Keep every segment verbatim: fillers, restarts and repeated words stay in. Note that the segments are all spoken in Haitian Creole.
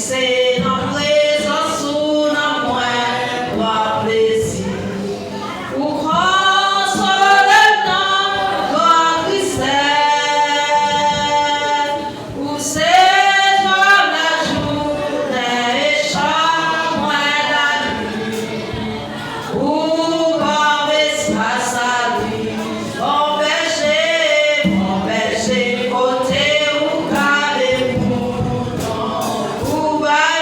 Se nan prezans ou nan mwen pran plezi. Ou konsole m nan gran tristès. Ou se zòn lajounen e chanm mwen lanuit. Ou ban m espas a li. Bon bèje, bon bèje, kote ou gade mouton, ou bay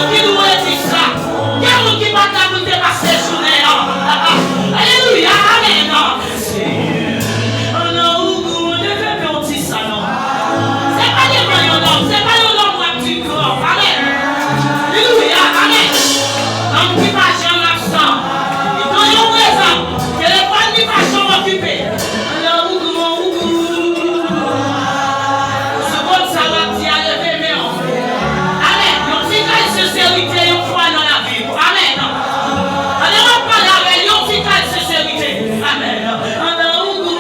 Ki dwe di sa? Gen moun ki pa t la pou l te pase jounen an. Alelouya, amèn. Senyè, an nan ou gou, leve men w di sa non. Se pa devan yon lòm, se pa yon lòm w ap di gran. Amèn. Alelouya, amèn. Nonm ki pa janm absan. Li tou yon prezan. Telefòn li pa janm okipe. An nan ou gou, ou gou. Sou konn sa w ap di a, leve men w. Amèn. Yon ti kal senserite yon fwa nan lavi w. Amèn. Pandan w ap pale avè l, yon ti kal senserite. Amèn. Andan ou gou.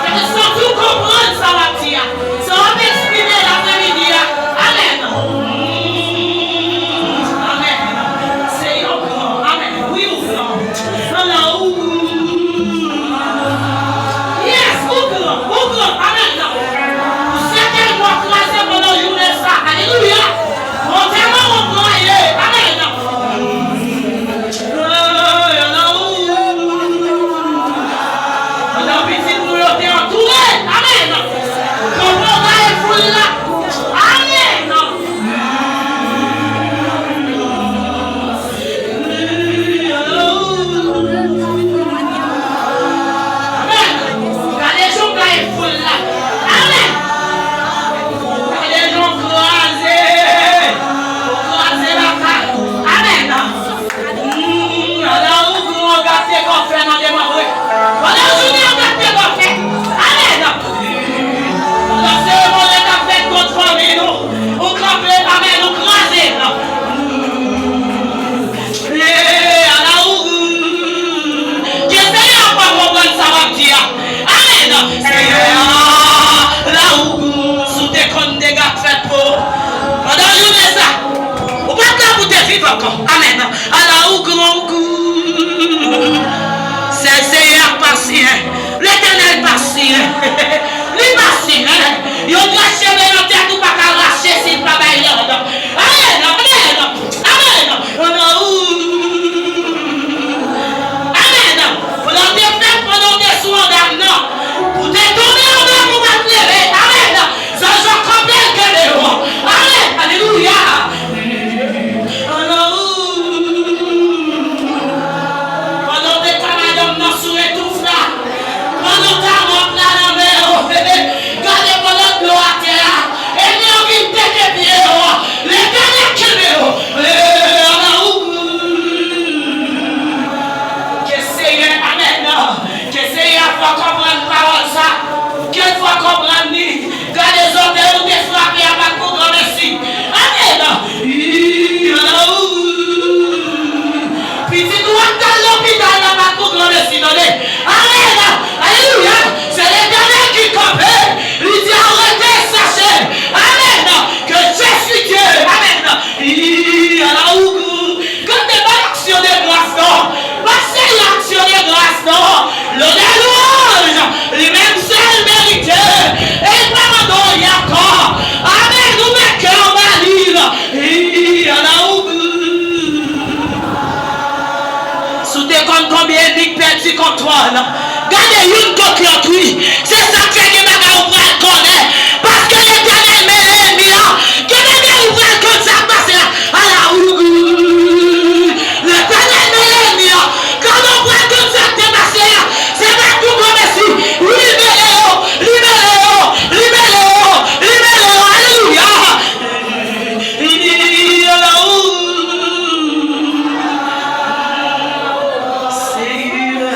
Fè l santi w konprann sa w ap di a. Sa w ap eksprime lapremidi a. Amèn. Amèn. Seyè, ou gran. Amèn. Wi, ou gran. Andan ou gou. Yes, ou gran, ou gran. Amèn. Pou sèten mò kraze pandan jounen sa. Alelouya. Kote mò ou pran ye. Amèn. Andan ou. Andan pitit nou yo te antoure. Amèn. Kanpe w gaye foul la. Amèn. Amèn. Gade jan w gaye foul la. Amèn. Gade jan w kraze. Ou kraze lakay. Amèn. Hmm, ala ou gran gate kò fè nan demanbre. Pandan jounen an gate kò fè. Amèn. Pandan seremoni an ap fèt kont fanmi nou. Ou kanpe, amèn, ou kraze. Ee, ala ou. Ke Senyè a fè w konprann sa w ap di a. Amèn. Senyè a, ala ou. Si w te konn dega k fèt pou ou. Pandan jounen sa, ou pa t la pou te viv ankò. Amèn. Ala ou gran ou gou. Sèl Senyè a k pa siyen. Letènèl pa siyen. Li pa siyen. Yon grenn cheve nan tèt ou pa ka rache si l pa bay lòd. Amèn, amèn, amèn. Andan ou. Amèn. Pandan w te fèt, pandan w te sou anba m nan. Ou te tonbe anba m, ou pa t leve. Amèn. Zanj yo kanpe l kenbe w. Amèn. Alelouya. Andan ou. Pandan w te ka madanm nan sou retouf la. Pandan w ta mò pla nan men w. Gade pandan dlo atè a. Ènmi an vin teke pye w. Letènèl kenbe w. Ee, andan ou. Ke Senyè, amèn. Ke Senyè a fè w konprann pawòl sa. Ke l fè w konprann li. Gade zòtèy ou te frape a pa t pou granmesi. Amèn. Ii, ala ou. Pitit ou ap t al lopital la pa t pou granmesi, tande. Amèn. Alelouya. Se Letènèl ki kanpe. Li di, arrêtez, sachez. Amèn. Que je suis Dieu. Amèn. Ii, ala ou. Gade, bay aksyon de gras non. Pase aksyon de gras non. Lonè, lwanj, li menm sèl merite. E l pa mande w anyen ankò. Amèn. Ouvè kè w ba li. Ii, ala ou. Si w te konn konbyen ènmi k pèdi kontwòl. Gade youn kont lòt, wi. Se sa k fè gen bagay ou pral konnen. Paske Letènèl mele ènmi an. Gen bagay ou pral konn sa k pase a. Ala ou. Letènèl mele ènmi an. Kòman ou pral konn sa k te pase a? Se pa pou granmesi. Wi, li mele yo. Li mele yo. Li mele yo. Li mele yo. Alelouya. Ala ou. Senyè.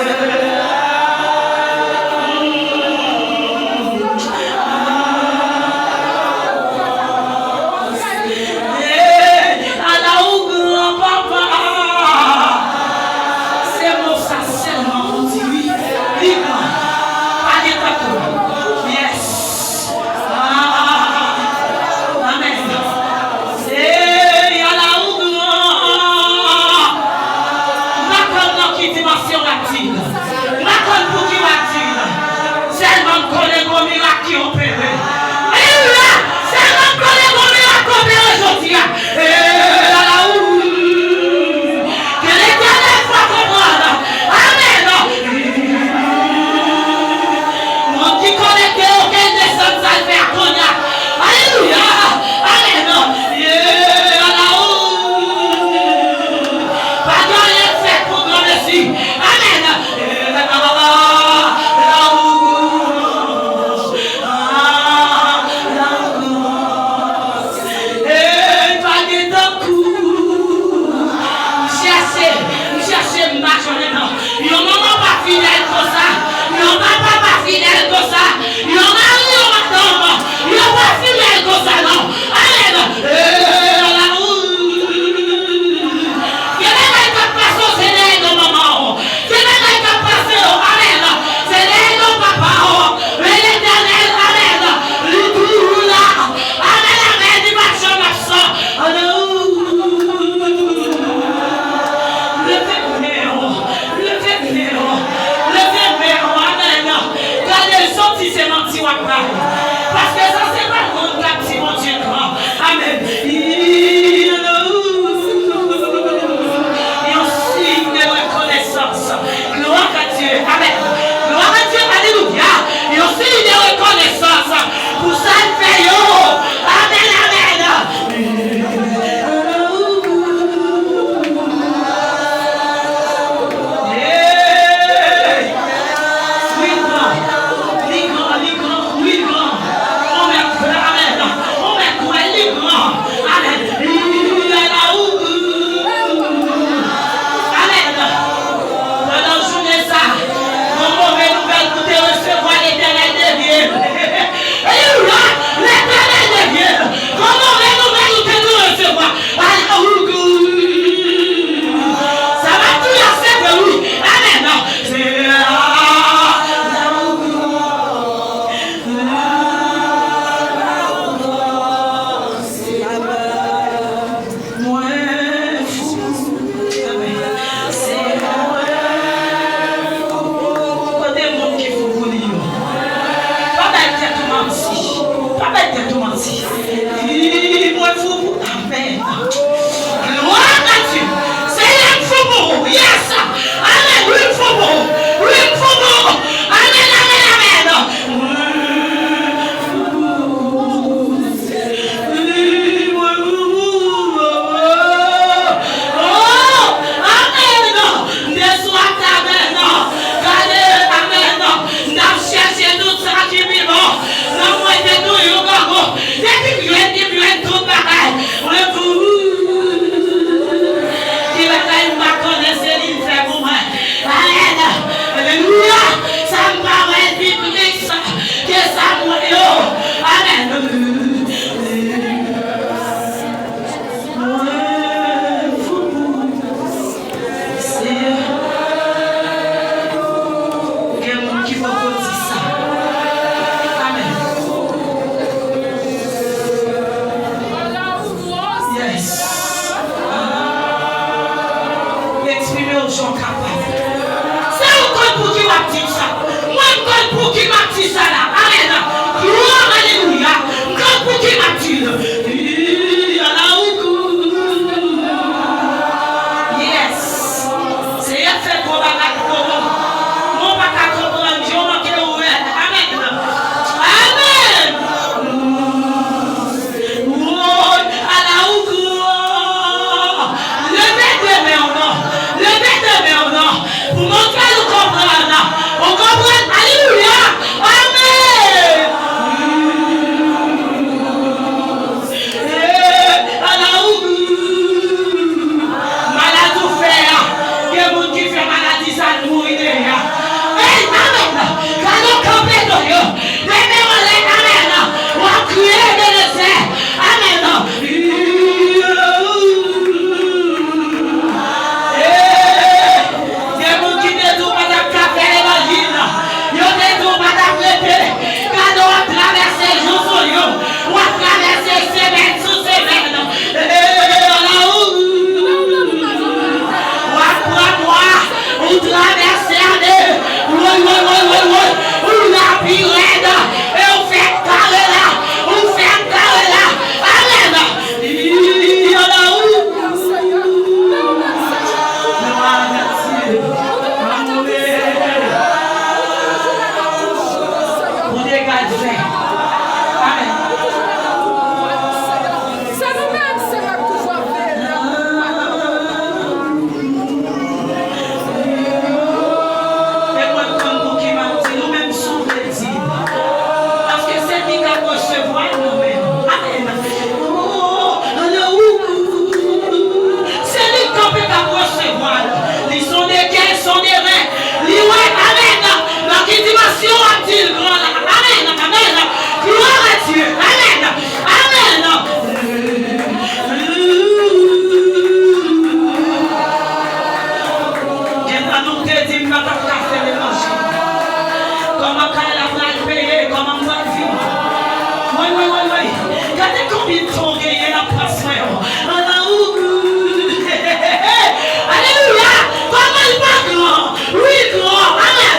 Alelouya! Kòman l pa gran? Wi, l gran. Amèn.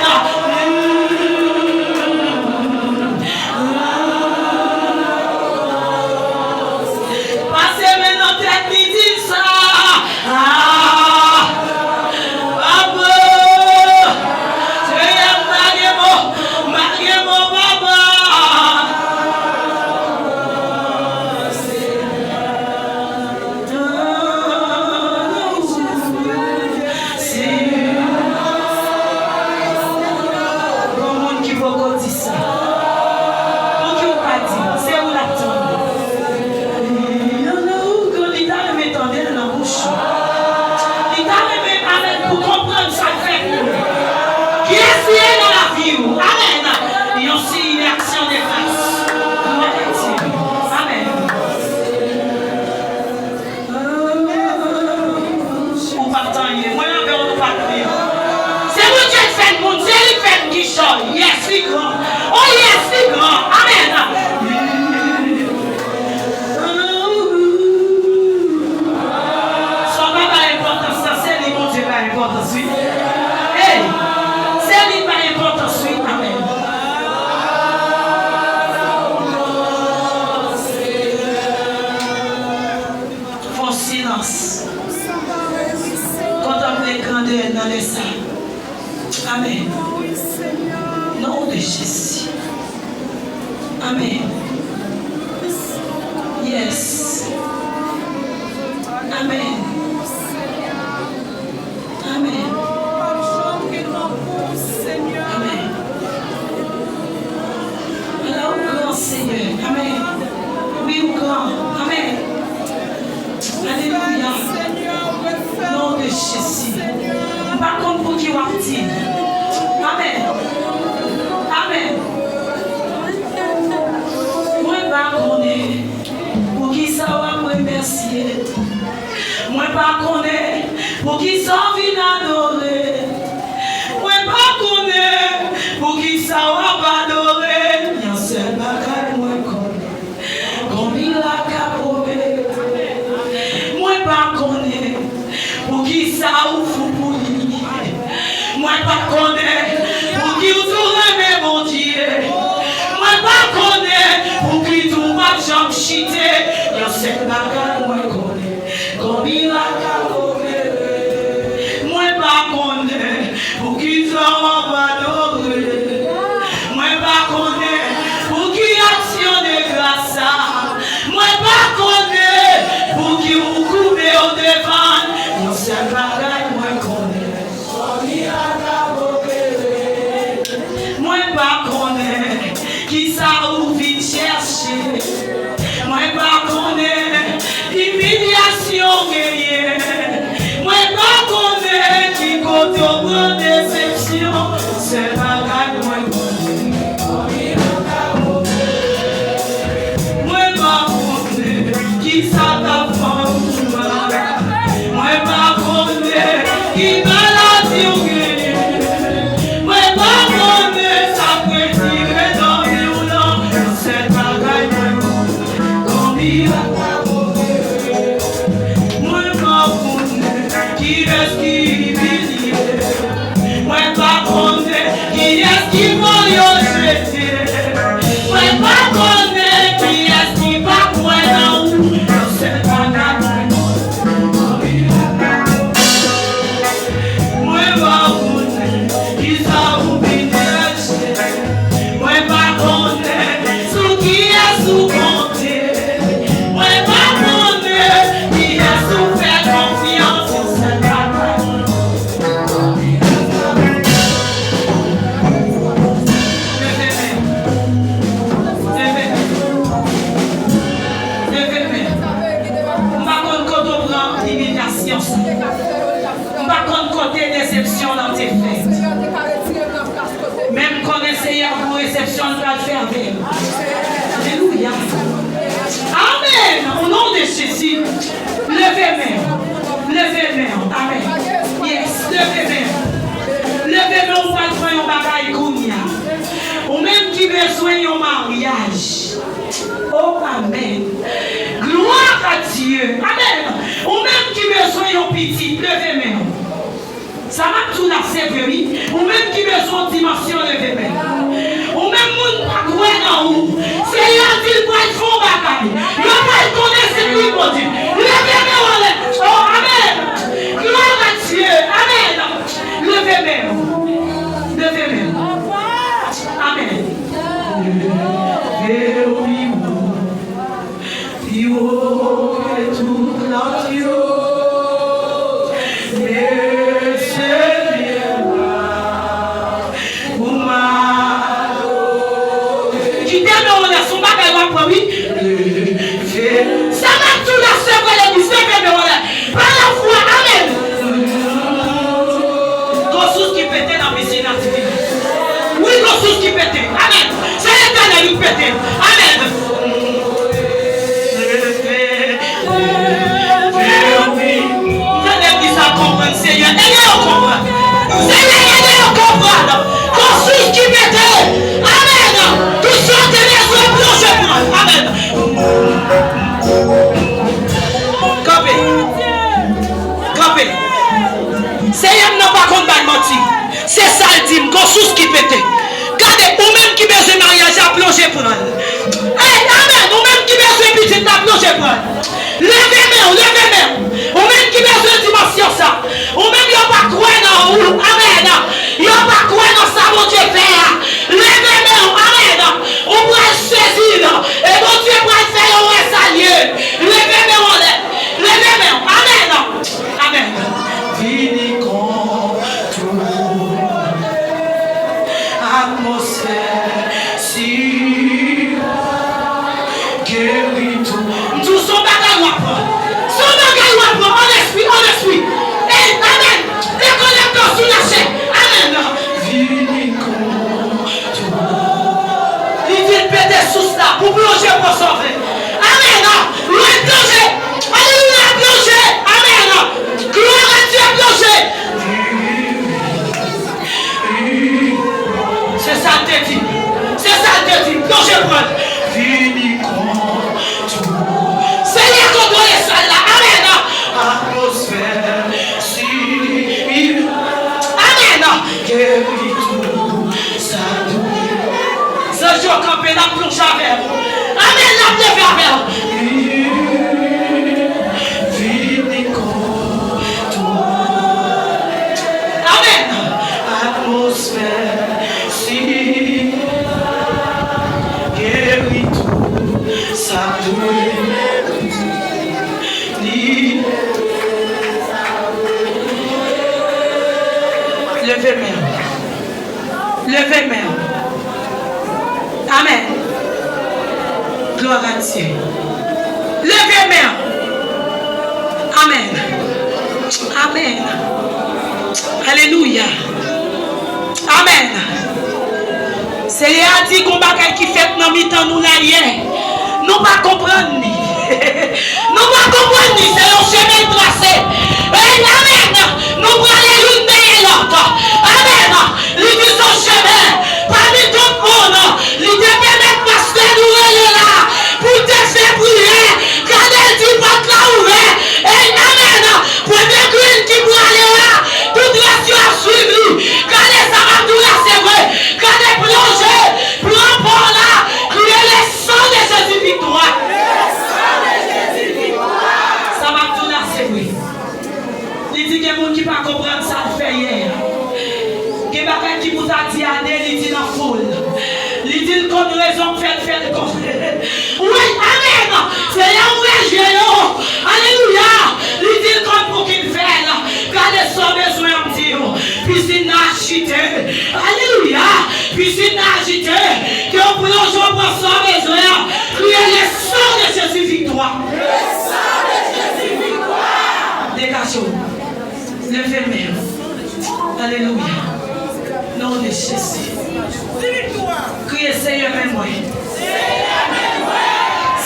Pase men nan tèt li, di l sa. Ah! Papa! Seyè, m pa gen mo, m pa gen mo, papa! Seyè, gon moun ki poko di sa. Pouki w pa di? Se ou l ap tande. Li ta renmen tande l nan bouch ou. Li ta renmen, amèn, pou konprann sa k fèt pou ou. Kiyès li ye nan lavi w? Amèn. Yon siy de aksyon de gras. Glwa a Dye. Amèn. Ou pa t anyen. Mwen avè w, nou pa t anyen. Se Bondye k fè n moun, se li k fè n kichòy. Yes, li gran. Oh yes, li gran. Amèn. Sa w pa bay enpòtans la, se li Bondye bay enpòtans, wi. Hey! Se li bay enpòtans, wi. Amèn. Fè yon silans. Kontanple grandè nan lè sa. Amèn. Non de Jezi. Amèn. Yes. Amèn. Amèn. Amèn. Ala ou gran, Senyè. Amèn. Wi, ou gran. Amèn. Alelouya. Non de Jezi. M pa konn pou ki w ap di. Amèn. Amèn. Mwen pa konnen pou ki sa w ap remèsye. Mwen pa konnen pou ki sa w vin adore. Mwen pa konnen pou ki sa w ap adore. Yon sèl bagay mwen konnen. Gon mirak ap opere. Mwen pa konnen pou ki sa ou fou pou li. Mwen pa konnen pou ki ou tou renmen Bondye. Mwen pa konnen pou ki tou w p ap janm chite. Yon sèl bagay mwen konnen. Gon mirak ap opere. Mwen pa konnen pou ki sa w ap adore. Mwen pa konnen pou ki aksyon de gras sa. Mwen pa konnen pou ki ou koube w devan. Yon sèl bagay mwen konnen. Mwen pa konnen ki sa ou vin chèche. Mwen pa konnen imilyasyon w genyen. Mwen pa konnen ki kote w pran desepsyon. Sèl bagay mwen konnen. Mwen pa konnen ki sa k ap fè w mal. Mwen pa konnen ki maladi w genyen. Mwen pa konnen sa k retire nan vi w lan. Yon sèl bagay mwen konnen, gon mirak ap opere. Mwen pa konnen kiyès ki imilye. Mwen pa konnen kiyès ki voye w jete. Mwen pa konnen kiyès ki pa kwè nan ou. Yon sèl bagay mwen konnen. Mwen pa konnen kisa ou vin chèche. Mwen pa konnen sou kiyès ou konte. Mwen pa konnen kiyès ou fè konfyans. Yon sèl bagay. Leve men. Leve men. Leve men. M pa konn kote w pran imilyasyon sa. M pa konn kote desepsyon lan te fèt. Men m konnen Seyè a pou resepsyon l pral fè avè l. Alelouya. Amèn. O non de Jezi. Leve men w. Leve men w. Amèn. Yes. Leve men w. Leve men w, ou pral pran yon bagay kounye a. Ou menm ki bezwen yon maryaj. O, amèn. Glwa a Dye. Leve men w. Sa m ap di w la, se vre, wi. Ou menm ki bezwen yon dimansyon, leve men w. Ou menm moun pa kwè nan ou, Senyè a di l pral fè yon bagay. Yo pral konnen se li Bondye. Leve men w anlè. Oh, amèn. Gloire à Dieu. Amèn. Leve men w. Leve men w. Amèn. Leve w pi wo. Pi wo ke tout lòt yo. Men Senyè a, pou m adore. Kite men w anlè, se yon bagay w ap pran, wi. Leve. Sa m ap di w la, se vre, legliz, leve men w anlè. Pa lafwa, amèn. Gon sous ki pete nan pisin nan, timoun. Wi, gon sous ki pete. Amèn. Se Letènèl ki pete. Amèn. Fè legliz la konprann, Senyè. Ede yo konprann. Senyè, ede yo konprann. Gon sous ki pete. Amèn. Tout sa w te bezwen plonje pran. Amèn. Kanpe. Kanpe. Seyè m nan pa konn bay manti. Se sa l di m, gon sous ki pete. Gade, ou menm ki bezwen maryaj la, plonje pran l. Ey, amèn, ou menm ki bezwen pitit la, plonje pran l. Leve men w, leve men w. Ou menm ki bezwen dimansyon sa. Ou menm yo pa kwè nan ou. Amèn. Yo pa kwè nan sa Bondye fè a. Leve men w. Amèn. Ou pral sezi. E Bondye pral fè yo wè sa l ye. Leve men w anlè. Leve men w. Amèn. Amèn. Vini kontwole atmosfè. Si geri tou. M di w, se yon bagay w ap pran. Se yon bagay w ap pran. An lespri, an lespri. Ey, amèn. Dekonekte w sou lachè. Amèn. Vini kontwole. Li di l pete sous la pou plonje pran sa w vle. Amèn. Lè plonje. Alelouya, plonje. Amèn. Gloire à Dieu, plonje. Se sa l te di. Se sa l te di. Plonje pran l. Vini kontwole. Senyè kontwole sal la. Amèn. Atmosfè. Si. Amèn. Geri tou. Sa dwe. Zanj yo kanpe, n ap plonje avè w. Amèn, n ap leve avè w. Vini kontwole. Amèn. Atmosfè, si geri tou, sa dwe li. Leve men w. Leve men w. Amèn. Gloire à Dieu. Leve men w. Amèn. Amèn. Alelouya. Amèn. Seyè a di gon bagay ki fèt nan mitan nou la yè. Nou pa konprann li. Nou pa konprann li, se yon chemen l trase. Ey, amèn. Nou prale youn dèyè lòt. Amèn. Li di se yon chemen. Pami tout moun, li te pèmèt pastè nou rele la pou l te fè priyè. Gade l di pòt la ouvè. Ey, amèn. Premye grenn ki prale a, tout rès yo ap swiv li. Gade sa m ap di w la, se vre. Gade plonje, pran pa w la, kriye le sang de Jésus victoire. Sa m ap di w la, se vre. Li di gen moun ki pa konprann sa l fè yè a. Gen bagay ki pou ta di ane, li di nan foul. Li di l konn rezon k fè l fè l konn. Wi, amèn. Se la ou wè je yo. Alelouya. Li di l konn pou ki l fè l. Gade sa w bezwen an m di w. Pisin nan achite. Alelouya. Pisin nan achite. Ke w plonje w pran sa w bezwen an. Kriye le sang de Jésus victoire. Le sang de Jésus victoire. Degaje w. Leve men w. Alelouya. Non de Jezi. Kriye, Senyè, men mwen.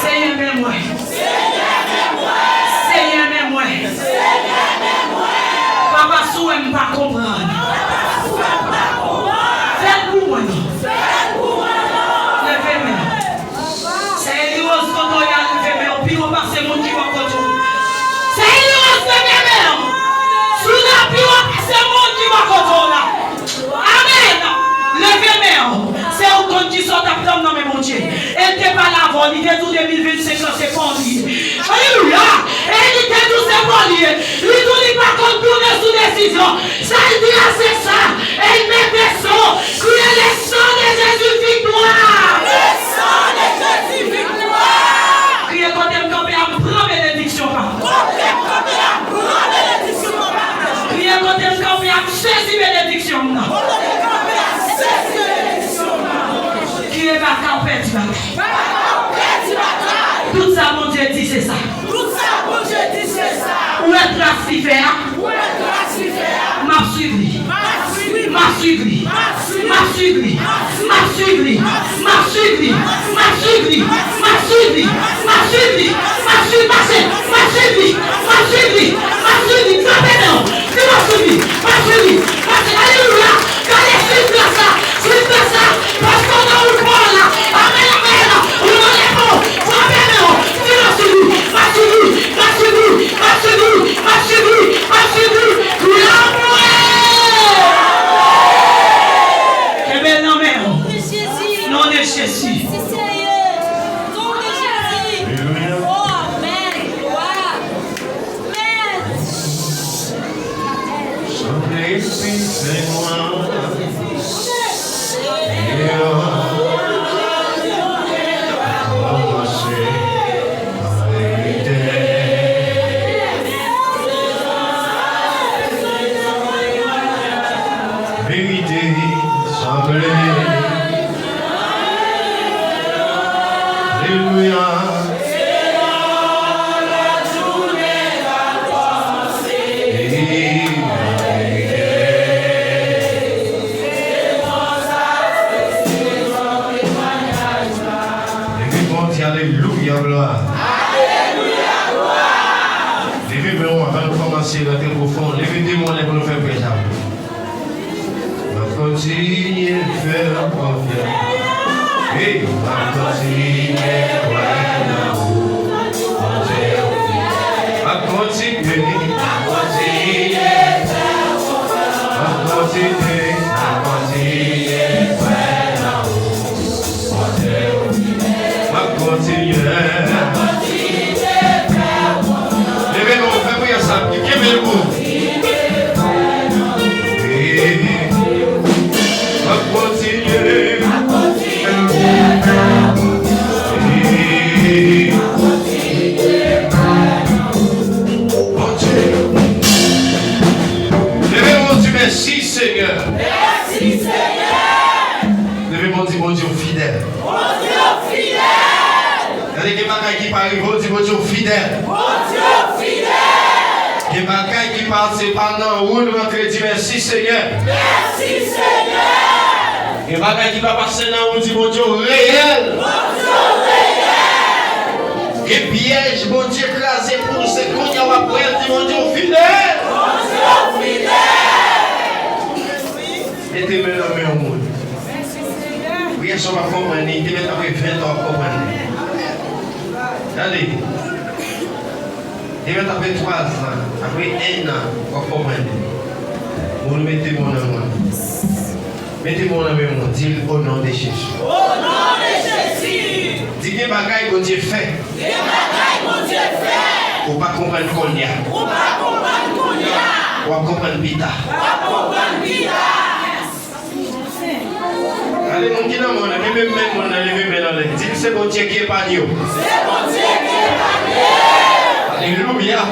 Senyè, men mwen. Kote w la? Amèn! Leve men w. Se ou konn ki sa w t ap tann nan men Bondye. E l te pale avè w, li te di w de mil vennsenk lan se pa w li ye. Alelouya! E li te di w se pa w li ye. Li di w li pa konn tounen sou desizyon. Sa l di a se sa. E l mete son. Kriye le sang de Jésus victoire! Le sang de Jésus victoire! Kriye kote m kanpe a m pran benediksyon pa m. Kote m kanpe a m pran benediksyon pa m. Kriye kote m kanpe a m sezi benediksyon m nan. Kote m kanpe a m sezi benediksyon m nan. Kriye pa ka w pèdi batay. Pa ka w pèdi batay. Tout sa Bondye di se sa. Tout sa Bondye di se sa. Ou wè tras li fè a? Ou wè tras li fè a? M ap swiv li. M ap swiv li. M ap swiv li. M ap swiv li. M ap swiv li. M ap swiv li. M ap swiv li. M ap swiv li. M ap swiv li. M ap swiv, mache. M ap swiv li. M ap swiv li. M ap swiv li. Frape men w. Di m ap swiv li. M ap swiv li. M ap swiv. Alelouya. Gade, swiv tras la. Swiv tras la. Paske w nan wout pa w la. Amèn, amèn. Ou nan lepo. Frape men w. Di m ap swiv li. M ap swiv li. M ap swiv li. M ap swiv li. M ap swiv li. M ap swiv li. Gloire! Kenbe l nan men w. Non de Jezi. Sanble pi fè nwa deyò, kòmanse pa verite. Verite sanble. Alelouya. Leve Bondye, alelouya, glwa. Leve men w anvan nou kòmanse rantre pwofon. Leve de men w anlè pou nou fè prèch avè w. M ap kontinye fè w konfyans. Hey, m ap kontinye kwè nan ou, Bondye. M ap kontinye. M ap kontinye. M ap kontinye. M ap kontinye kwè nan ou, Bondye. M ap kontinye. Leve men w, fè priyè sa, kenbe l gou. M ap kontinye. Bondye. Leve men w, di mèsi, Senyè. Mèsi, Senyè. Leve men w, di Bondye w fidèl. Bondye w fidèl. Gade, gen bagay ki pa rive w, di Bondye w fidèl. Bondye w fidèl. Gen bagay ki pase pa nan ou, nou antre di mèsi, Senyè. Mèsi, Senyè. Gen bagay ki pa pase nan ou, di Bondye w reyèl. Bondye w reyèl. Gen pyèj Bondye kraze pou ou, se kounye a w ap wè l, di Bondye w fidèl. Bondye w fidèl. Mete men nan men yon moun. Priyè sa w ap konprann li, te mèt apre ven tan w ap konprann li. Tande. Te mèt apre twa zan, apre en an, w ap konprann li. Moun mete men w nan moun. Mete men w nan men moun, di l, o non de Jezi. O non de Jezi. Di gen bagay Bondye fè. Gen bagay Bondye fè. Ou pa konprann kounye a. Ou pa konprann kounye a. W ap konprann pita. W ap konprann pita. Gade moun ki nan men w nan, kenbe men moun nan, leve men l anlè. Di l se Bondye ki epanye w. Se Bondye ki epanye w. Alelouya.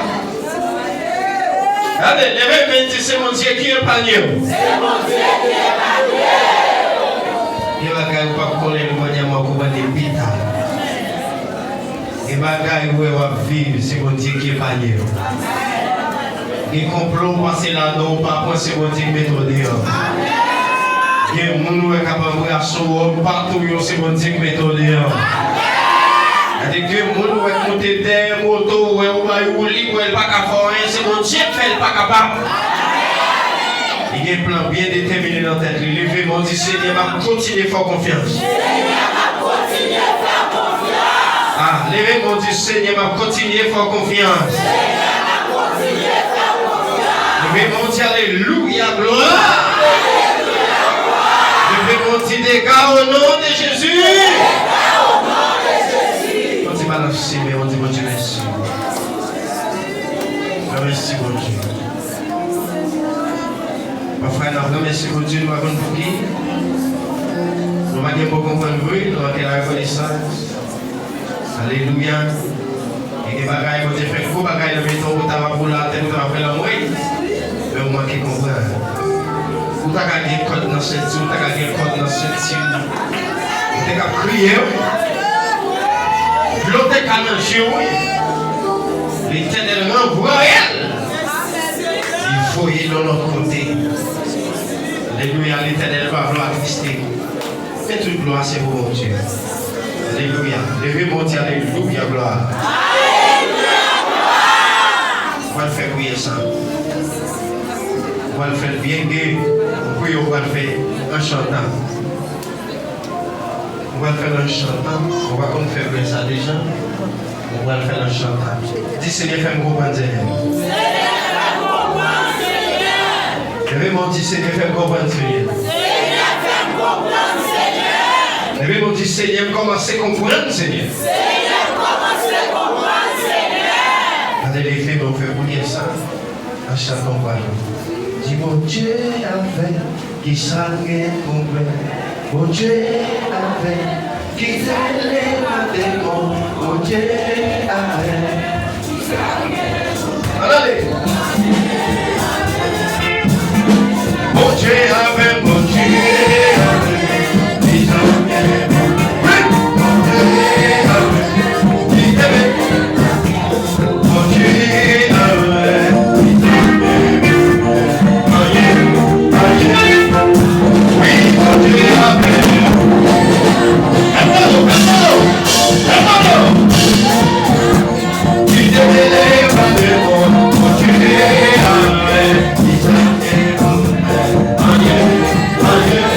Gade, leve men, di se Bondye ki epanye w. Se Bondye ki epanye w. Gen bagay ou p ap konnen li kounye a, men w konprann li pita. Gen bagay ou wè w ap viv, se Bondye ki epanye w. Gen konplo ou pase ladan w pa pran, se Bondye ki mete w deyò. Gen moun ou wè k ap anbrase w, w pa touye w, se Bondye ki mete w deyò. Gade, gen moun ou wè k moute dèyè moto, ou wè ou bay woulib, ou wè l pa ka fè w anyen, se Bondye k fè l pa kapab. Li gen plan byen detèmine nan tèt li. Leve men w, di, Senyè, m ap kontinye fè w konfyans. Ah, leve men w, di, Senyè, m ap kontinye fè w konfyans. Leve Bondye, alelouya, glwa. Leve yon ti dega o non de Jezi. Yon ti balanse men, yon ti Bondye mèsi. Mèsi Bondye. Pafwa n ap remèsye Bondye, nou pa konn pou ki. Nou pa gen mo konprann vre, nou anke la rekonesans. Alelouya. E gen bagay, Bondye fè gwo bagay nan mitan w, ou ta va boule atè, ou ta va fè lanmwey. Men ou manke konprann. Ou ta ka gen kòd nan senti, ou ta ka gen kòd nan senti. Ou te ka kriye, wi. Dlo te ka nan je w, wi. Letènèl ranvwaye l. Li voye l yon lòt kote. Alelouya, Letènèl pa vle w atriste. Men tout glwa se pou Bondye. Alelouya. Leve Bondye, alelouya, glwa. Ou pral fè priyè sa. Ou pral fè l byen gen. Ou priye, ou pral fè an chantan. Ou pral fè l an chantan. Ou pa konn fè priyè sa deja. Ou pral fè l an chantan. Di, Senyè, fè m konprann, Senyè. Senyè, fè m konprann, Senyè. Leve men w, di, Senyè, fè m konprann, Senyè. Senyè, fè m konprann, Senyè. Leve men w, di, Senyè, m kòmanse konprann, Senyè. Senyè, m kòmanse konprann, Senyè. Gade, leve men w, fè priyè sa. An chantan w pral di, Bondye avè m, kisa m gen pou m pè? Bondye avè m, kite leve m, Bondye avè m. Ann ale. Bondye avè m, Bondye avè m, kisa m gen pou m pè? Wi, Bondye avè m, kite leve m. Bondye avè m. Anyen, anyen. Wi, Bondye avè m. Fè pale w, fè pale w, fè pale w. Kite mele pa de bon, Bondye avè m. Anyen, anyen.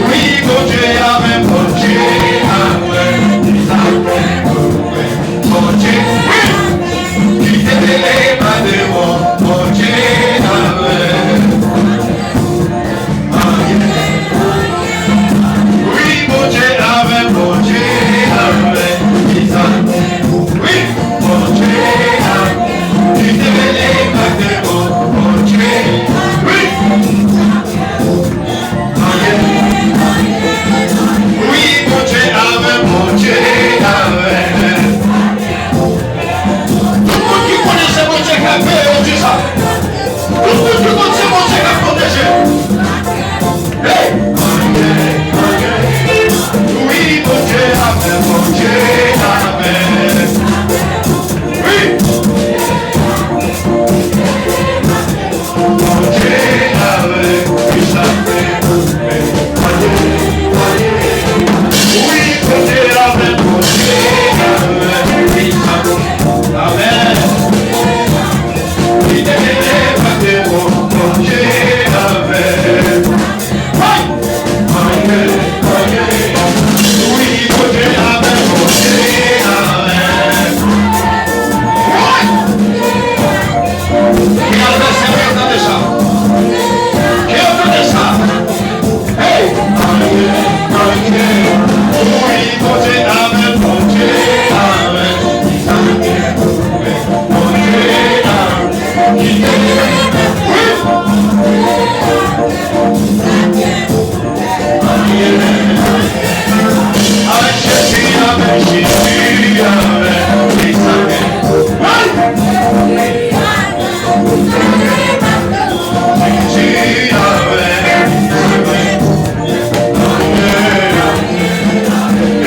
Wi, Bondye avè m, Bondye avè m. Bondye, wi. Kite mele pa de bon, Bondye avè m. Wi, Bondye avè m, Bondye avè m. Wi, Bondye avè m. Kite mele pa de bon, Bondye. Wi. Wi, Bondye avè m, Bondye avè m. Tout moun ki konnen se Bondye k ap peye yo, di sa. Tout moun ki konnen se Bondye k ap pwoteje. Hey! Wi, Bondye avè m, Bondye avè m. Wi! Bondye avè m, wi, sa fè. Wi, Bondye avè m, Bondye avè m, wi, sa fè. Amèn. Li te mele pa de bon, Bondye avè m. Hey! Anyen, anyen. Wi, Bondye avè m, Bondye avè m. Hey! Ki advèsè yo tande sa? Ke yo tande sa? Hey! Anyen, anyen. Wi, Bondye avè m, Bondye avè m. Bondye avè m. Wi! Ay, Jezi avè m, Jezi avè m. Ay! Bondye avè m.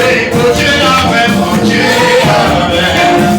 Ey, Bondye avè m, Bondye avè m.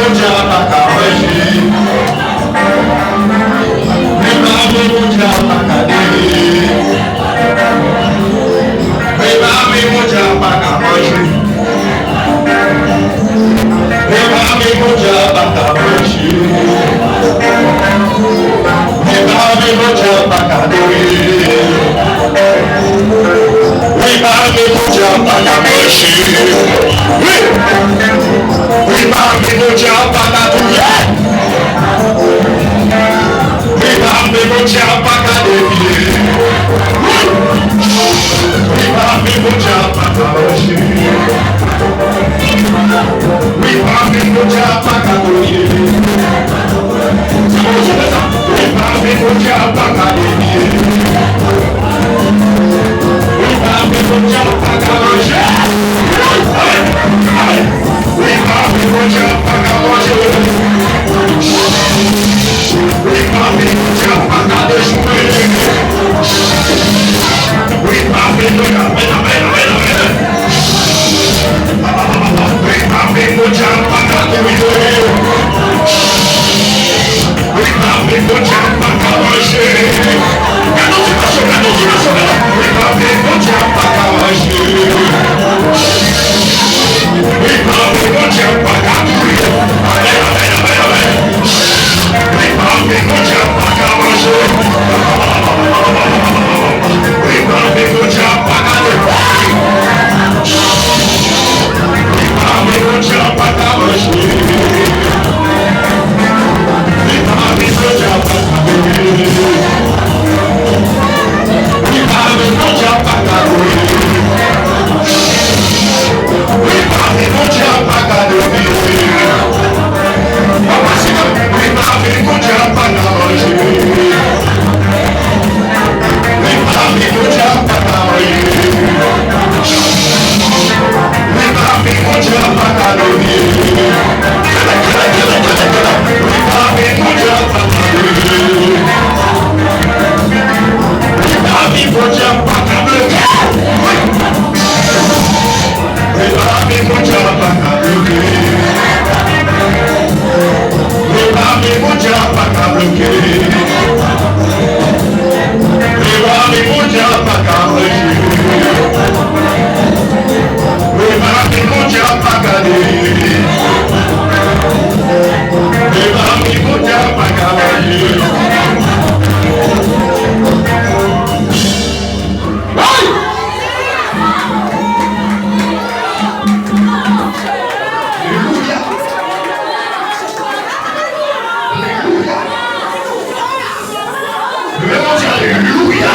Bondye a pa ka manje. Men pa men Bondye a pa ka bebe. Men pa men Bondye a pa ka manje. Men pa men Bondye a pa ka manje. Men pa men Bondye a pa ka bebe. Wi, pa men Bondye a pa ka manje. Wi. Wi, pa men Bondye a pa ka touye. Wi, pa men Bondye a pa ka depile. Wi. Wi, pa men Bondye a pa ka manje. Wi, pa men Bondye a pa ka touye. Wi, pa men Bondye a pa ka depile. Wi, pa men Bondye a pa ka manje. Wi, pa men Bondye a pa ka manje. Wi, pa men Bondye a pa ka dechoure. Wi, pa men Bondye a, amèn, amèn, amèn, amèn. Wi, pa men Bondye a pa ka touye. Wi, pa men Bondye a pa ka manje. Gade yon ti nasyon, gade yon ti nasyon, gade. Wi, pa men Bondye a pa ka manje. Wi, pa men Bondye a pa ka touye. Amèn, amèn, amèn, amèn. Wi, pa men Bondye a pa ka manje. Wi, pa men Bondye a pa ka touye. Wi, pa men Bondye a pa ka manje. Wi, pa men Bondye a pa ka bebe. Wi, pa men Bondye a pa ka touye. Wi, pa men Bondye a pa ka depile. Papa, se nan wi, pa men Bondye a pa ka manje. Wi, pa men Bondye a pa ka manje. Wi, pa men Bondye a pa ka depile. Wi, pa men Bondye a pa ka depile. Wi, pa men Bondye a pa ka bloke. Wi. Wi, pa men Bondye a pa ka bloke. Wi, pa men Bondye a pa ka bloke. Wi, pa men Bondye a pa ka manje. Wi, pa men Bondye a pa ka delivre. Wi, pa men Bondye a pa ka manje. Hey! Alelouya! Alelouya! Leve men w, di alelouya!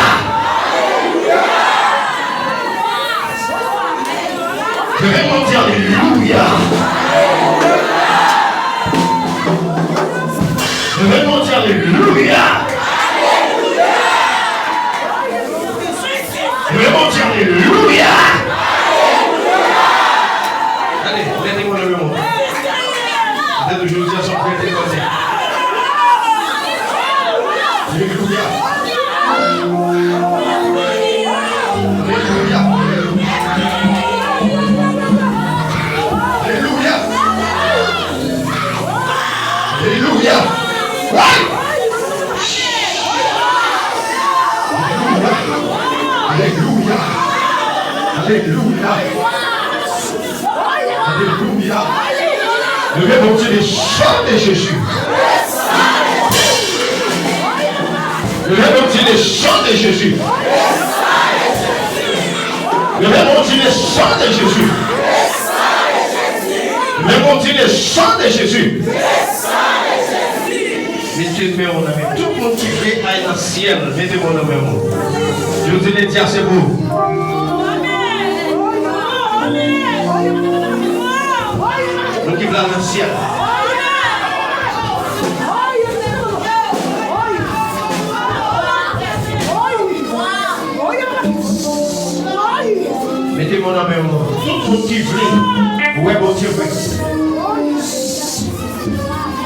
Leve men w, di alelouya! Leve men w, di alelouya! Leve men w, di alelouya! Gade, leve men w, leve men w. Gade, jodi a, se yon prèt li pase. Alelouya! Alelouya! Alelouya! Alelouya! Woy! Alelouya! Alelouya! Alelouya! Alelouya! Leve men w, di le sang de Jésus. Leve men w, di le sang de Jésus. Leve men w, di le sang de Jésus. Leve men w, di le sang de Jésus. Mete men w nan men tout moun ki vle al nan syèl. Mete men w nan men w. Jodi lendi a se pou ou. Moun ki vle al nan syèl. Mete men w nan men w. Tout moun ki vle wè Bondye vre.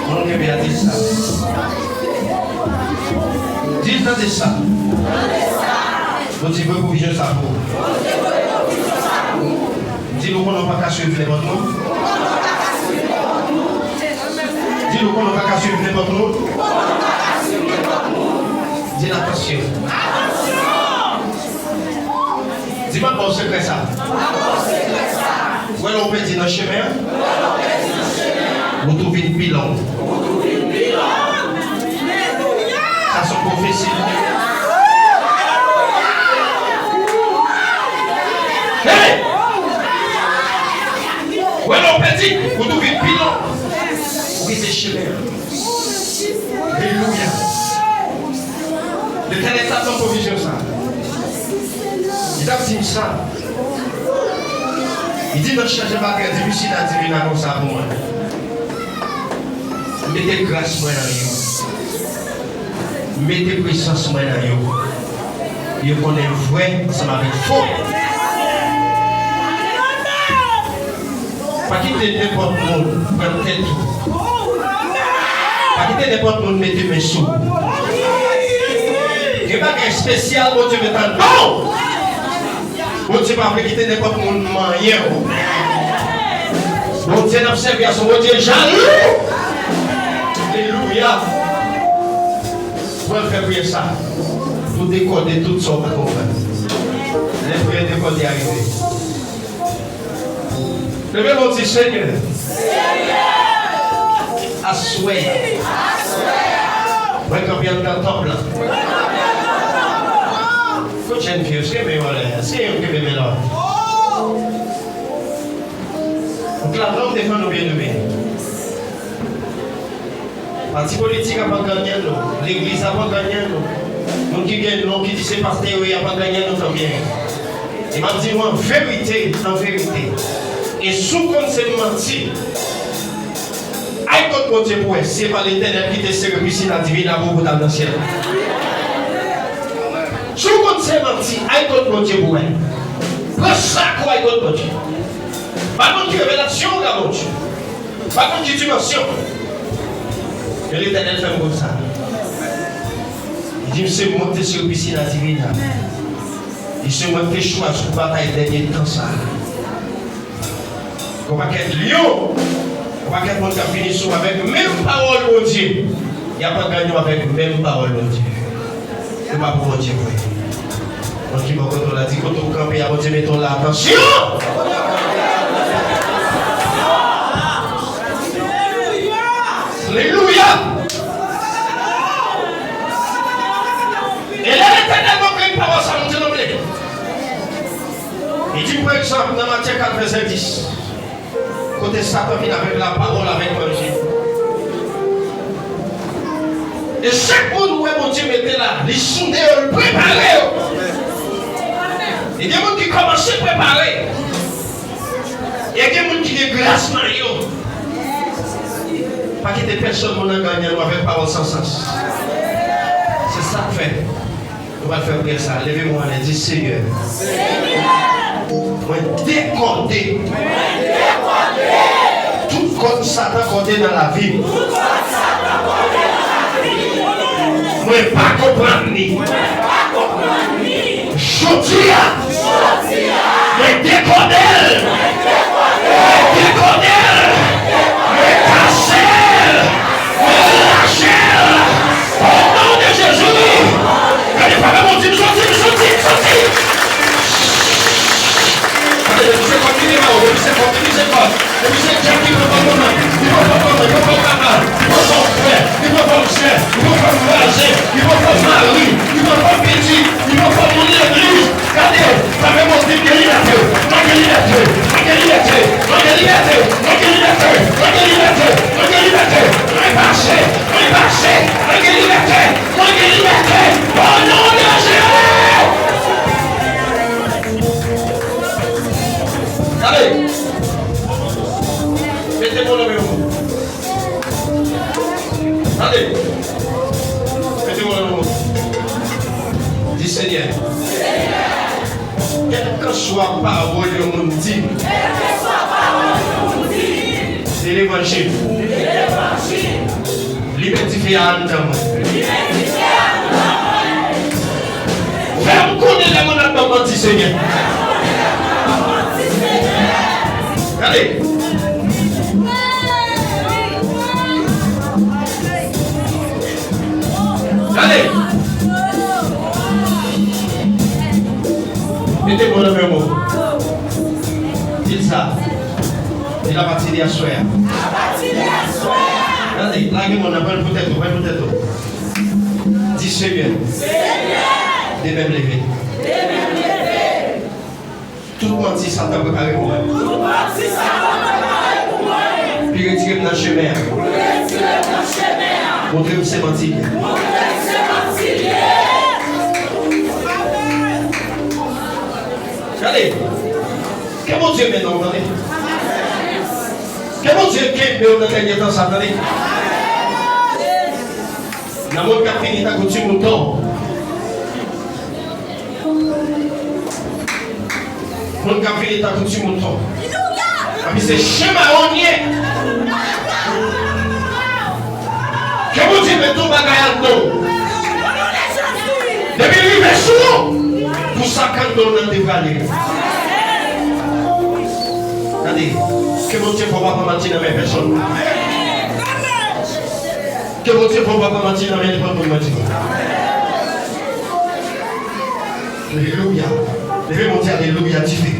Moun kenbe a di sa. Di tande sa. Bondye voye pwovizyon sa pou ou. Di nou konnen w pa ka swiv nenpòt moun. Di nou konnen w pa ka swiv nenpòt moun. Di l atansyon. Di m ap ba w sekrè sa. W wè lè w pèdi nan chemen an, wout ou vin pi long. Sa se yon pwofesi. Hey! W wè lè w pèdi, wout ou vin pi long. Ou kite chemen an. Alelouya. Letènèl t ap ban m pwovizyon sa. Li t ap di m sa. Li di nan chanje bagay, di misye la di vin a konsa pou mwen. Mete gras mwen nan yo. Mete prezans mwen nan yo. Yo konnen vrè ansanm avèk fo. Pa kite nenpòt moun pran tèt ou. Pa kite nenpòt moun mete men sou ou. Gen bagay espesyal Bondye mete anndan w. Bondye pa vle kite nenpòt moun manyen w. Bondye n ap sèvi a se yon Bondye jalou. Alelouya. Mwen fè priyè sa. Pou dekòde tout sa w pa konprann. Lè priyè dekòde a rive. Leve men w di, Senyè, aswè a, mwen kanpe anndan tanp lan. Kot jèn fi yo? Kenbe yo anlè. Èske yo kenbe men la? Ou klame non, m defann ou, byeneme. Pati politik ap anganyen nou. Legliz ap anganyen nou. Moun ki gen non ki di se pastè yo ye ap anganyen nou tanbyen. E m ap di nou an verite, an verite. E si w konn se manti, al kot Bondye pou wè si se pa Letènèl ki te sere pisin a diven la pou w pou t al nan syèl. Si w konn se manti, al kot Bondye pou wè. Pran sak ou al kot Bondye. Pa konn ki revelasyon ou gen a Bondye. Pa konn ki dimansyon. Men Letènèl fè m konn sa. Li di m se mwen ki te sere pisin a diven la. Li se mwen ki te chwazi pou batay dènye tan sa. Yon pakèt lyon, yon pakèt moun k ap vini sou w avèk menm pawòl Bondye. Y ap anganyen w avèk menm pawòl Bondye. Yo pa pou Bondye vre. Moun ki bò kote w la, di kote w kanpe a, Bondye mete w la, atansyon! Alelouya! E lè Letènèl montre m pawòl sa, m di, non, men. Li di, pa egzanp, nan Matyè kat vèsè dis. Kote Satan vin avèk lapawòl, avèk manje. E chak moun ou wè Bondye mete la, li sonde yo, li prepare yo. E gen moun ki kòmanse prepare. E gen moun ki gen gras nan yo. Pa kite pèsonn moun anganyen nou avèk pawòl san sans. Se sa k fè. Nou pral fè priyè sa. Leve men w anlè, di, Senyè, mwen dekòde tout kòd Satan kòde nan lavi m. Mwen pa konprann li. Jodi a, mwen dekòde l. Mwen dekòde l. Mwen kase l. Mwen rache l. O non de Jezi! Gade, pa fè m di m soti, m soti, m soti! Gade, depi se kòd ki te ba ou, depi se kòd, depi se kòd, depi se dyab ki pran kòd moun nan, ki pran kòd moun nan, ki pran kòd papa, ki pran kòd frè, ki pran kòd sè, ki pran kòd vwazen, ki pran kòd mari, ki pran kòd pitit, ki pran kòd moun legliz. Gade, pa fè m di m gen libète, mwen gen libète, mwen gen libète, mwen gen libète, mwen gen libète, mwen gen libète, mwen gen libète, mwen pase, mwen pase, mwen gen libète. Mwen gen libète o non de Jezi! Gade! Mete men w nan men w. Gade! Mete men w nan men w. Di, Senyè, kèlkanswa pawòl yon moun di m, se levanjil. Limen dife a anndan mwen. Fè m konnen lè moun ap ban m manti, Senyè. Gade. Aswè a. Apati de aswè a. Gade, lage men w nan, pran l pou tèt ou, pran l pou tèt ou. Di, Senyè, Senyè, demen m leve. Demen m leve. Tout manti Satan prepare pou mwen. Tout manti Satan prepare pou mwen. Pou retire m nan chemen an. Pou retire m nan chemen an. Montre m se manti l ye. Montre m se manti l ye. Gade. Ke Bondye mennen w, tande. Ke Bondye kenbe w nan dènye tan sa, tande. Nan mond k ap vini tankou ti mouton. Mond k ap vini tankou ti mouton. Epi se chen mawon l ye. Ke Bondye met yon bagay anndan w. Depi l rive sou ou, pou sa k anndan w nan deprale. Gade, ke Bondye fè w pa pran manti nan men pèsonn. Ke Bondye fè w pa pran manti nan men nenpòt moun, manti. Alelouya. Leve men w, di alelouya, dife.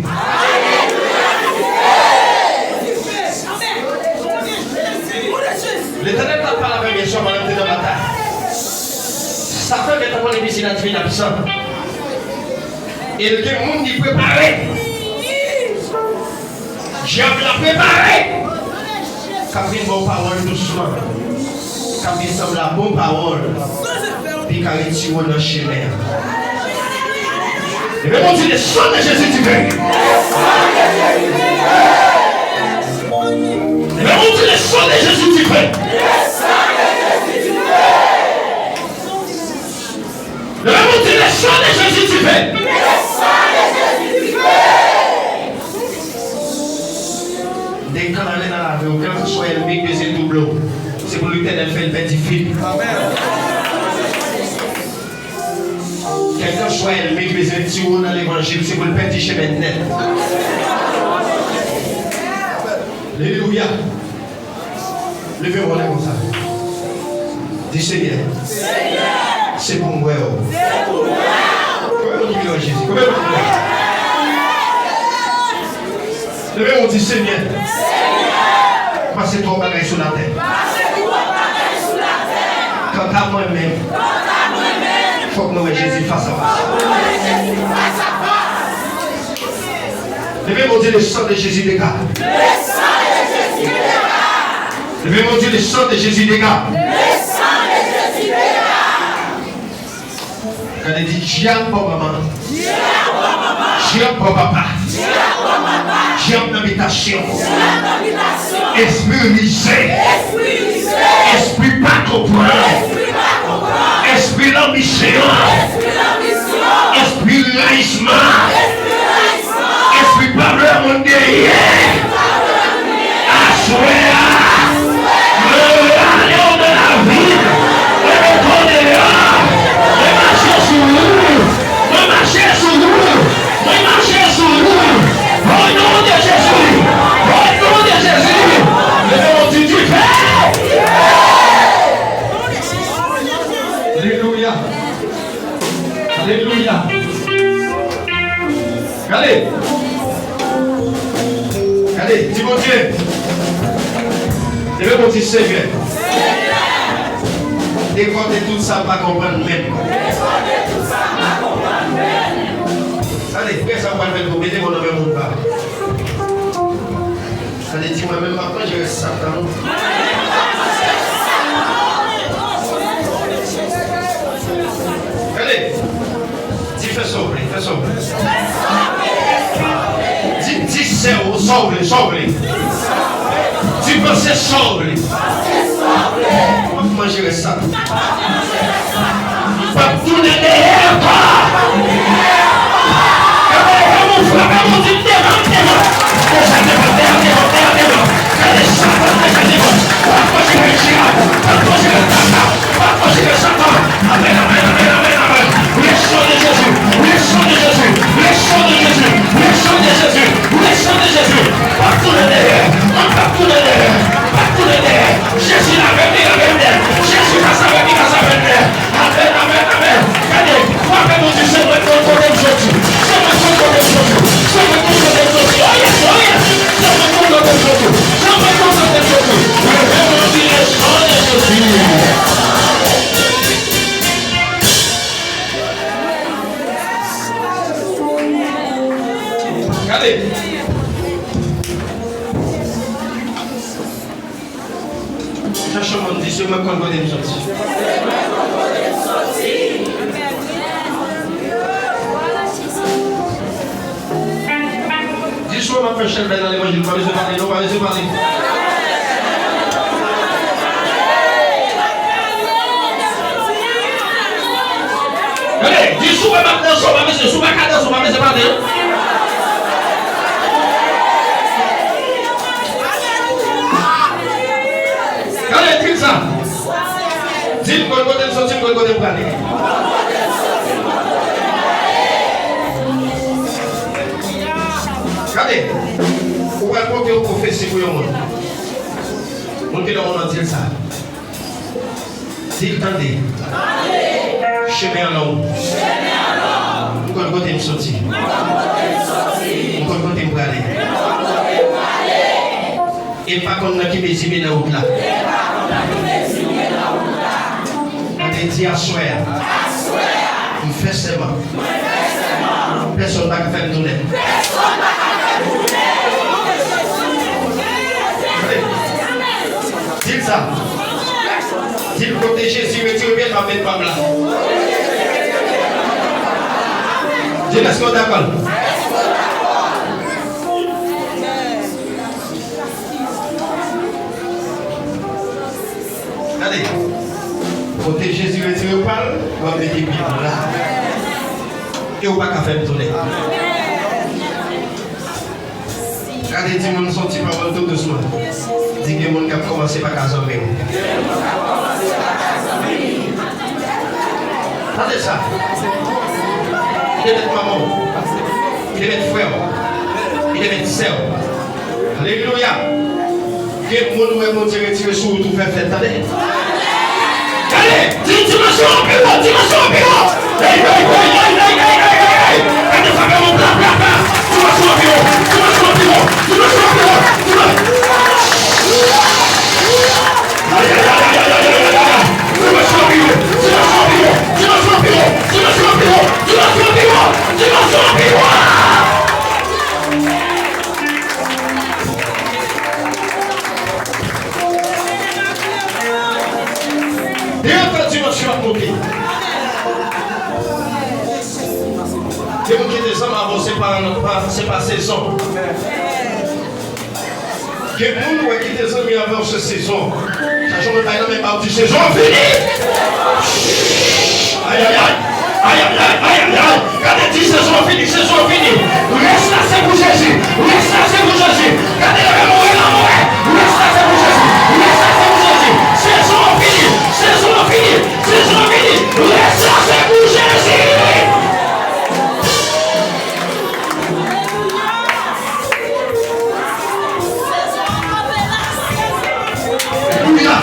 Letènèl t ap pale avè m yèswa pandan m te nan batay. Satan gentan konnen vizit la te vin absan. E l gen moun li prepare. Dyab la prepare. K ap vin ba w pawòl dousman. K ap vin sanble a bon pawòl. Pou l ka retire w nan chemen an. Leve men w, di, le sang de Jésus dife. Leve men w, di, le sang de Jésus dife. Leve men w, di, le sang de Jésus dife. M deklare nan lavi w, kèlkanswa ènmi k bezwen double w, se pou Letènèl fè l pèdi fil. Kèlkanswa ènmi k bezwen retire w nan levanjil, se pou l pèdi chemen nèt. Alelouya. Leve men w lè konsa. Di, Senyè, se pou m wè w. Konbyen moun ki kwè an Jezi? Konbyen moun ki kwè? Leve men w, di, Senyè, pase twòp bagay sou latè. Kanta mwen menm, fòk mwen wè Jezi fas a fas. Leve men w, di, le sang de Jésus dégage. Leve men w, di, le sang de Jésus dégage. Gade, di, dyab bò manman. Dyab bò papa. Dyab nan bitasyon. Espri rize. Espri pa konprann. Espri lanbisyon. Espri rayisman. Espri pa vle moun genyen. Aswè a, mwen rale w nan lavi m. Mwen mete w deyò. Mwen mache sou ou. Mwen mache sou ou. Mwen mache sou ou. O non de Jezi. O non de Jezi. Leve w, di, dife. Alelouya. Alelouya. Gade. Gade, di Bondye. Leve men w, di, Senyè, dekòte tout sa m pa konprann menm. Gade, frè sa m pral fè l pou mete men w nan men moun pa. Sa vle di mwen menm m ap manje rès satan non. Gade, di fè sa w vle, fè sa w vle. Di, di sè w sa w vle, sa w vle. Di panse sa w vle. M ap manje rès satan. M p ap tounen dèyè ankò. Gade, gade, yon frape, yon di, "M devan, m devan." Deja devan, devan, devan, devan, devan. Gade, Satan deja devan. Pap manje rès dyab, pap manje rès satan, pap manje rès satan. Amèn, amèn, amèn, amèn, amèn. Le sang de Jésus, le sang de Jésus, le sang de Jésus, le sang de Jésus, le sang de Jésus. M p ap tounen dèyè, m p ap tounen dèyè, m p ap tounen dèyè. Jezi lave m, li lave m nèt. Jezi pase avèk, li pase avèk nèt. Amèn, amèn, amèn. Gade, frape pou di, se mwen k konn kote m soti. Se mwen k konn kote m soti. Se mwen k konn kote m soti. Oh yes, oh yes. Se mwen k konn kote m soti. Se mwen k Chache yon moun, di, "Se mwen k konn kote m soti." Di, "Souvan m ap fè chèlbè nan levanjil, m pa bezwen pale, non, m pa bezwen pale." Gade, di, "Souvan m ap danse, m pa bezwen, si w pa ka danse, m pa bezwen pale, non." Gade, di l sa. Di l, "M konn kote m soti, m konn kote m prale." Gade, ou pral pote yon pwofesi pou yon moun. Moun ki nan moun nan, di l sa. Di l, "Tande. Chemen an long. M konn kote m soti. M konn kote m prale." E pa konn nan ki mezi men nan wout la. Gade, di, "Aswè a, m fè sèman, pèsonn pa ka fè m tounen." Gade, di l sa. Di l, "Kote Jezi retire pye l, m ap met pa m la." Di l, "Èske w dakò?" Gade, kote Jezi retire pa l, w ap mete pye w la. E w pa ka fè m tounen. Gade, di moun sa yon ti pawòl tou dousman. Di, "Gen moun k ap kòmanse pa ka zanmi w." Tande sa. Li te mèt manman w. Li te mèt frè w. Li te mèt sè w. Alelouya. Gen moun ou wè Bondye retire sou wout ou fè fèt, tande. Gade, di dimansyon an pi wo, dimansyon an pi wo. Hey, hey, hey. Gade sa fè yon pla, pla, pla. Dimansyon an pi wo, dimansyon an pi wo, dimansyon an pi wo, dimansyon an pi wo. Ay, ay, ay. Dimansyon an pi wo, dimansyon an pi wo, dimansyon an pi wo, dimansyon an pi wo, dimansyon an pi wo, dimansyon an pi wo. Gen anpil dimansyon ap monte. Gen moun ki te zanmi avè w, se pa, pa, se pa sezon. Gen moun ou wè ki te zanmi avè w, se sezon. Chache yon moun bay nan men pa w, di, "Sezon an fini." Ayayay. Ayayay, ayayay. Gade, di, "Sezon an fini, sezon an fini." Rès la se pou Jezi. Rès la se pou Jezi. Gade, leve men w, leve men w. Rès la se pou Jezi. Rès la se pou Jezi. Sezon an fini. Sezon an fini. Sezon an fini. Rès la se pou Jezi. Alelouya.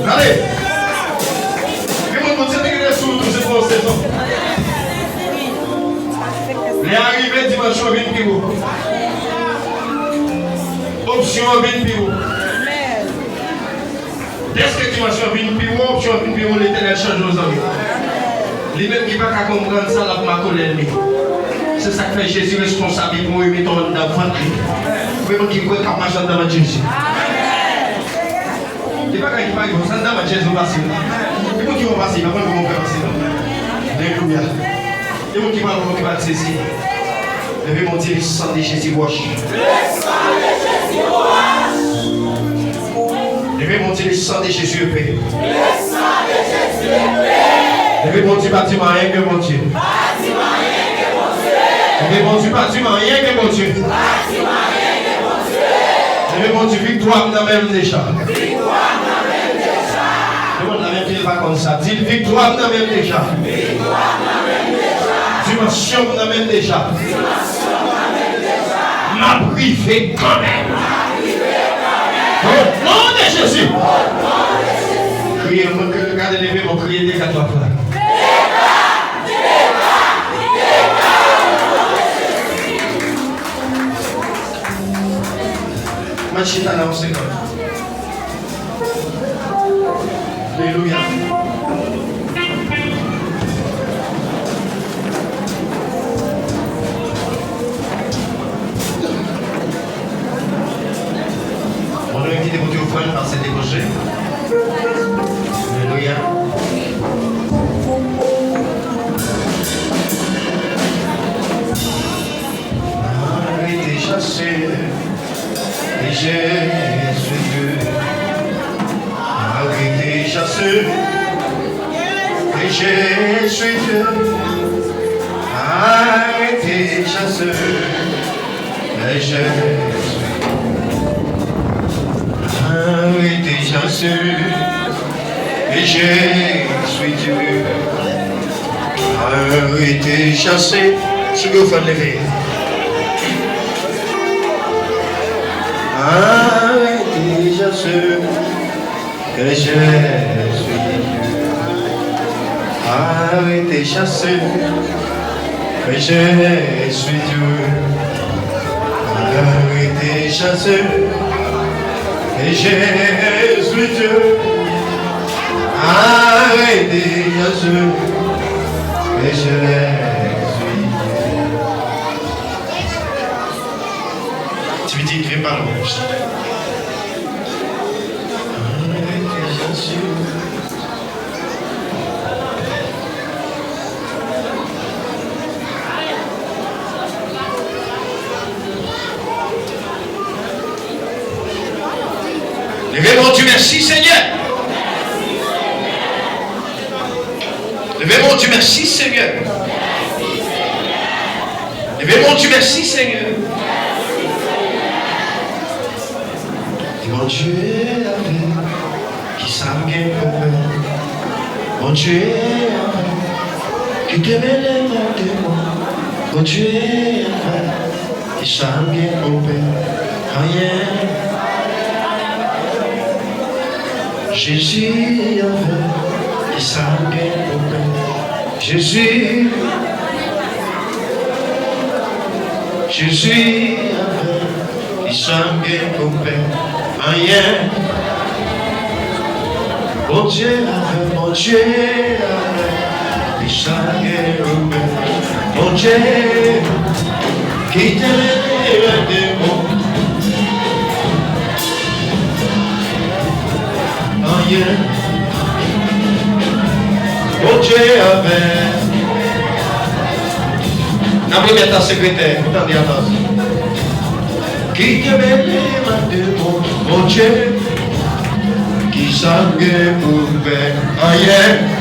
Gade. Gen moun Bondye te gentan sou tou se pou yon sezon. Lè a rive, dimansyon vin pi wo. Opsyon an vin pi wo. Dèske dimansyon vin pi wo, opsyon vin pi wo, Letènèl chanje w zanmi. Li menm ki pa ka konprann sa, l ap makone lènmi. Se sa k fè Jezi responsab pou yo mete w anndan vant li. Ou menm ki kwè k ap mache anndan vant Jezi. Li pa ka ki pa rive, se anndan vant Jezi w pase. Li pou ki w pase, pa konn kòman w fè pase non. Alelouya. Gen moun ki pa wè, ki pa sezi. Leve men w, di, "Le sang de Jésus Roche." Leve men w, di, "Le sang de Jésus épais." Leve men w, di, "Pa di m anyen ke Bondye." Leve men w, di, "Pa di m anyen ke Bondye." Leve men w, di, "Viktwa m nan men m deja." Demann la menm ke l pa konn sa. Di l, "Viktwa m nan men m deja. Dimansyon m nan men m deja. M ap rive kanmenm. O non de Jezi." Kriye, moun ke gade, leve men w, kriye dega twa fwa. Mwen chita la yon segonn. Alelouya. Mwen Te pote ofrann pa Sent Levanjil. Alelouya. Arete chase, Jezi Dye. Arete chase, Jezi Dye. Arete chase. Jezi. Arete chase, Jezi Dye. Arete chase. Sou yo fè leve. Arete chase. Ke Jezi arete chase, ke Jezi Dye arete chase, ke Jezi Dye arete chase, ke Jezi Dye. Ti pitit, vin pa lwen. Leve men w, di mèsi, Senyè. Leve men w, di mèsi, Senyè. Leve men w, di mèsi, Senyè. Di Bondye avèk, kisa m gen pou pè? Bondye avèk, ki te mele mò demon. Bondye avèk, kisa m gen pou pè? Anyen. Jezi avèk, kisa m gen pou pè? Jezi, Jezi avèk, kisa m gen pou pè? Anyen. Bondye avèk, Bondye avèk, kisa m gen pou pè? Bondye ki te leve demon. Anyen. Bondye avèk. N ap remèt la sekretè pou tande atò. Ki te mele m ak demon, Bondye, kisa m gen pou pè? Anyen.